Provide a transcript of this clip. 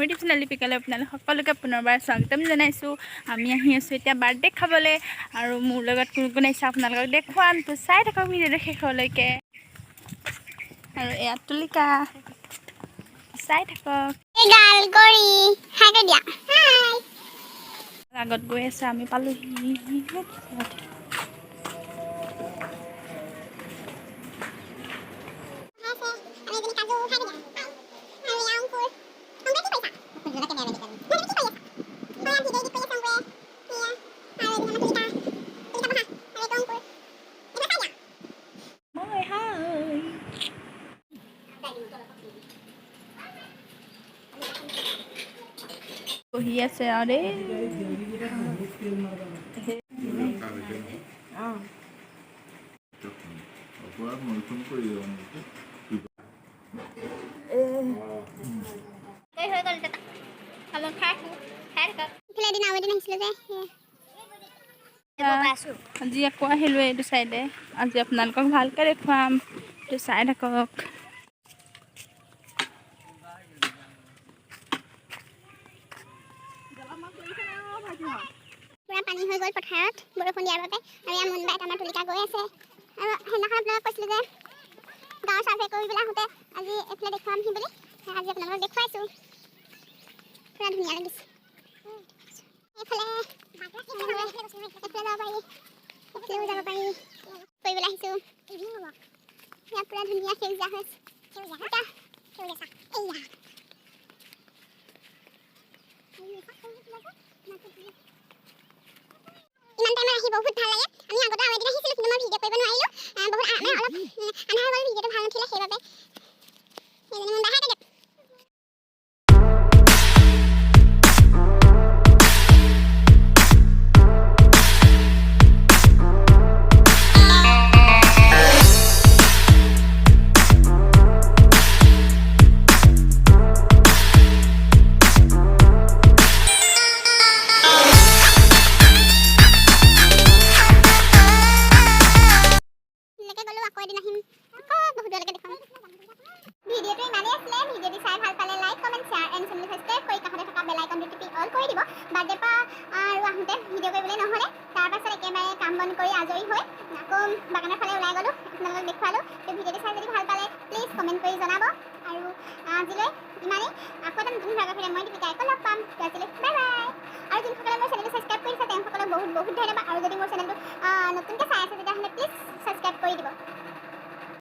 মোৰ YouTube channel দীপিকালৈ আপোনালোক সকলোকে পুনৰবাৰ স্বাগতম জনাইছোঁ। আমি আহি আছোঁ এতিয়া বাৰ্থডে খাবলৈ আৰু মোৰ লগত কোন কোন আহিছে আপোনালোকক দেখুৱাম। তো চাই থাকক ভিডিঅ'টো শেষলৈকে। আৰু এয়া তুলিকা, চাই থাকক। গাল কৰি হাই কৰি দিয়া, হাই। আগত গৈ আছে, আমি পালোহি। আৰু এজনী কাজু, হাই কৰি দিয়া। আৰু এয়া অংকুৰ। অংকুৰ, কি কৰিছা? কি কৰি আছা? ভিডিঅ' এডিট কৰি আছে অংকুৰে। এয়া আৰু এজনী আমাৰ তুলিকা। তুলিকা বহা। আৰু এইটো অংকুৰ, এইফালে চাই দিয়া। মই হাই। বহি আছে আৰু দেই। অঁ। মই ফোন কৰি। হৈ গ'ল। অলপ খাই খাই থাকক। ইফালে এদিন আৰু এদিন আহিছিলোঁ যে সেয়া। আজি আকৌ আহিলোঁ এইটো চাইডে। আজি আপোনালোকক ভালকৈ দেখুৱাম, এইটো চাই থাকক। পূৰা পানী হৈ গ'ল পথাৰত বৰষুণ দিয়াৰ বাবে। আৰু ইয়াৰ মুনবাইত আমাৰ তুলিকা গৈ আছে। আৰু সেইদিনাখন আপোনালোকক কৈছিলোঁ যে গাঁৱৰ চাৰ্ভে কৰিবলৈ আহোঁতে আজি এইফালে দেখুৱামহি বুলি, আজি আপোনালোকক দেখুৱাইছোঁ। পূৰা ধুনীয়া লাগিছে। এইফালে এইফালে যাব পাৰি, এইফালেও যাব পাৰি। কৰিবলৈ আহিছোঁ ইয়াত। পূৰা ধুনীয়া সেউজীয়া হৈ আছে। এয়া ইমান টাইমত আহি বহুত ভাল লাগে। আমি আগতে আৰু এদিন আহিছিলোঁ, কিন্তু মই ভিডিঅ' কৰিব নোৱাৰিলোঁ। বহুত মানে অলপ আন্ধাৰ হৈ গ'ল, ভিডিঅ'টো ভাল নুঠিলে সেইবাবে। সেইজনী মোৰ বাহাই দিয়ক। লৈকে গ'লো, আকৌ এদিন আহিম, আকৌ বহুত দূৰলৈকে দেখুৱাম। ভিডিঅ'টো ইমানেই আছিলে। ভিডিঅ'টো চাই ভাল পালে like, comment, share and channel subscribe কৰি কাষতে থকা বেল আইকনটো টিপি অল কৰি দিব। বাৰ্থডে পৰা আৰু আহোঁতে ভিডিঅ' কৰিবলৈ নহ'লে। তাৰপাছত একেবাৰে কাম বন কৰি আজৰি হৈ আকৌ বাগানৰ ফালে ওলাই গ'লোঁ, আপোনালোকক দেখুৱালোঁ। তো ভিডিঅ'টো চাই যদি ভাল পালে প্লিজ কমেণ্ট কৰি জনাব। আৰু আজিলৈ ইমানেই। আকৌ এটা নতুন ভাগৰ সৈতে মই দীপিকা আকৌ লগ পাম। তো আজিলৈ বাই বাই। আৰু যোনসকলে মোৰ চেনেলটো ছাবস্ক্ৰাইব কৰিছে, তেওঁসকলক বহুত বহুত ধন্যবাদ। আৰু যদি মোৰ চেনেল